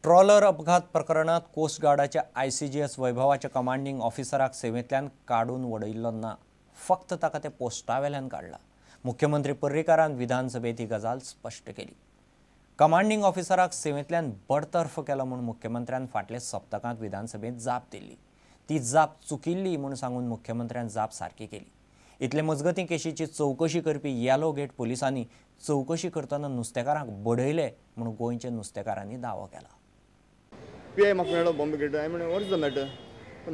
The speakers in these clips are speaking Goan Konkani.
ट्रॉलर अपघात प्रकरणात कोस्ट गार्डाच्या ICGS वैभवाच्या कमांडिंग ऑफिसराक सेवेंतल्यान काडून वडयिल्लो ना, फक्त ताका ते पोस्टावेल्यान काडला। मुख्यमंत्री पर्रीकारान विधानसभेत ही गजाल स्पश्ट केली। कमांडिंग ऑफिसराक सेवेंतल्यान बडतर्फ केलो म्हूण मुख्यमंत्र्यान फाटल्या सप्तकांत विधानसभेत जाप दिल्ली। ती जाप चुकिल्ली म्हूण सांगून मुख्यमंत्र्यान जाप सारकी केली। इतले मजगतीं केशीची चवकशी करपी येलो गेट पुलिसांनी चवकशी करतना नुस्तेकारांक बडयले म्हूण गोंयच्या नुस्तेकारांनी दावो केला। पी I म्हाका मेळ्ळो बॉम्बे गेट, हांवें म्हणलें what is the matter,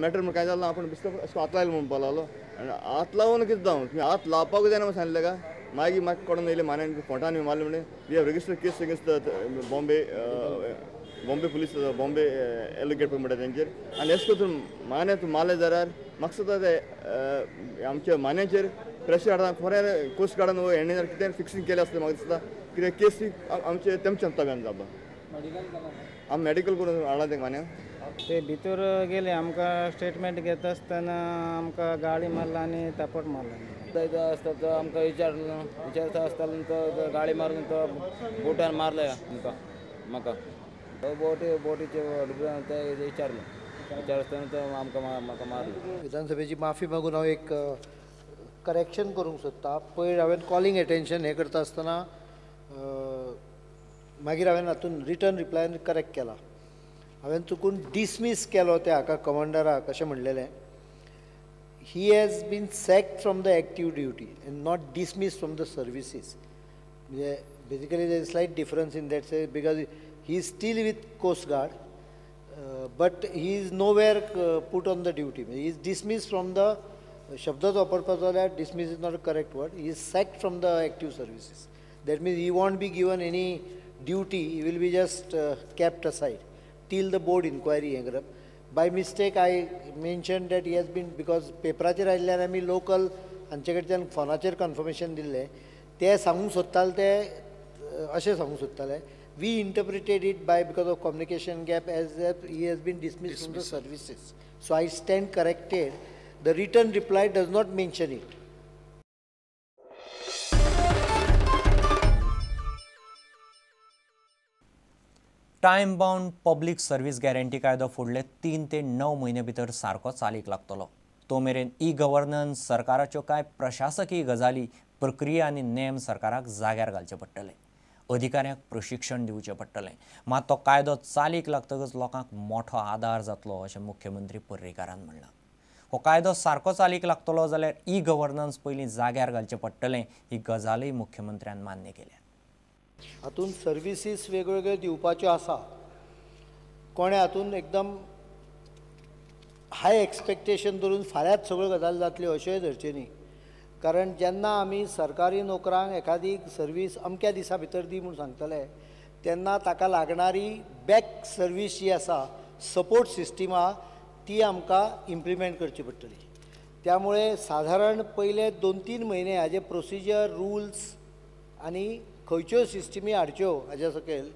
matter म्हण कांय जालें ना, आपूण बिस्तो अशें हात लायलो म्हणपाक लागलो आनी हात लावन कितें जावं तुमी हात लावपाक जायना म्हूण सांगलें काय। मागीर म्हाका कोण येयले मान्यान फोंटान मारलें म्हणलें we have registered case against the Bombay Bombay police Bombay yellow gate म्हणटा तेंचेर आनी एश करून मान्या तूं मारलें जाल्यार म्हाका सुद्दां ते आमच्या मान्याचेर प्रेशर हाडटा। खरें कोस्ट गार्डान हेणें जर कितें फिक्सिंग केलें आसलें म्हाका दिसता कितें केस आमचे तेमच्या ताब्यान जावपा। आमी मेडिकल करून हाडला तें मान्या। ते भितर गेले आमकां स्टेटमेंट घेता आसतना आमकां गाळी मारला आनी तापट मारला। आसता तो आमकां विचारलं विचारता आसतना तो गाळी मारून तो बोटान मारले आमकां म्हाका तो बोटी बोटीचे ते विचारलें विचार आसतना तो आमकां म्हाका मारलो। विधानसभेची माफी मागून हांव एक करेक्शन करूंक सोदता। पयर हांवें कॉलिंग एटेन्शन हें करता आसतना मागीर हांवें हातून रिटर्न रिप्लायन करेक्ट केला। हांवें चुकून डिसमीस केलो त्या हाका कमांडराक अशें म्हणलेलें। He has been sacked from the active duty and not dismissed from the services. Basically there is slight difference in that sense because he is still with Coast Guard, but he is nowhere put on the duty. He is dismissed from the, शब्दच वापरपाचो जाल्यार dismiss is not a correct word, he is sacked from the active services. That means he won't be given any duty, he will be just kept aside till the board inquiry हें करप। By mistake I mention that he has been, because पेपराचेर आयिल्ल्यान आमी लोकल हांचे कडच्यान फोनाचेर कन्फर्मेशन दिल्लें, ते सांगूंक सोदताले ते अशें सांगूंक सोदताले we interpreted it by because of communication gap as that he has been dismiss from the services. So I stand corrected, the written reply does not mention it. Time bound public service guarantee कायदो फुडले 3 ते 9 म्हयने भितर सारको चालीक लागतलो। तो मेरेन ई गव्हर्नन्स सरकाराच्यो कांय प्रशासकीय गजाली प्रक्रिया आनी नेम सरकाराक जाग्यार घालचे पडटले, अधिकाऱ्यांक प्रशिक्षण दिवचें पडटलें। मात तो कायदो चालीक लागतकच लोकांक मोठो आदार जातलो अशें मुख्यमंत्री पर्रीकारान म्हणलां। हो कायदो सारको चालीक लागतलो जाल्यार ई गव्हर्नन्स पयलीं जाग्यार घालचें पडटलें ही गजालय मुख्यमंत्र्यान मान्य केल्या। हातून सर्विसीस वेगवेगळ्यो दिवपाच्यो आसा, कोणें हातून एकदम हाय एक्सपेक्टेशन धरून फाल्यांच सगळ्यो गजाली जातल्यो अशेंय धरचें न्ही, कारण जेन्ना आमी सरकारी नोकरांक एखादी सर्वीस अमक्या दिसा भितर दी म्हूण सांगतले तेन्ना ताका लागणारी बॅक सर्वीस जी आसा सपोर्ट सिस्टीम आहा ती आमकां इम्प्लिमेंट करची पडटली। त्यामुळे साधारण पयले 2-3 म्हयने हाजे प्रोसिजर रुल्स आनी खंयच्यो सिस्टमी हाडच्यो हाज्या सकयल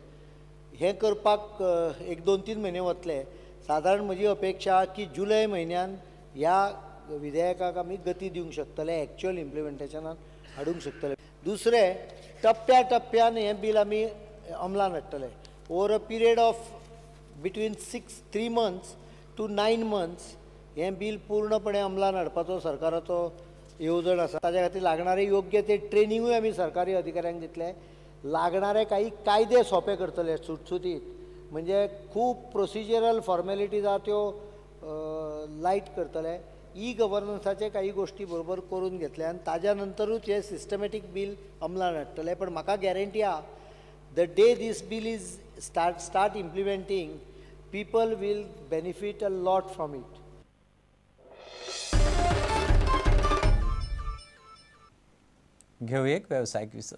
हें करपाक एक 2-3 म्हयने वतले। साधारण म्हजी अपेक्षा की जुलय म्हयन्यान ह्या विधेयकाक आमी गती दिवंक शकतले, एक्चुअल इम्प्लिमेंटेशनान हाडूंक शकतले। दुसरें, टप्प्या टप्प्यान हें बील आमी अंमलान हाडटले। Over a period of between 3 months to 9 months हें बील पूर्णपणे अंमलान हाडपाचो सरकाराचो येवजण आसा। ताज्या खातीर लागणारे योग्य ते ट्रेनिंगूय आमी सरकारी अधिकाऱ्यांक दितले, लागणारे काही कायदे सोंपे करतले सुटसुटीत, म्हणजे खूब प्रोसिजरल फॉर्मेलिटीज आहा त्यो लायट करतले। ई गव्हर्नन्साचे काही गोष्टी बरोबर करून घेतले आनी ताज्या नंतरूच हे सिस्टमॅटीक बील अंमलान हाडटले। पण म्हाका गॅरंटी आहा, the day this bill is start implementing, people will benefit a lot from it. घेऊया एक व्यावसायिक विसव।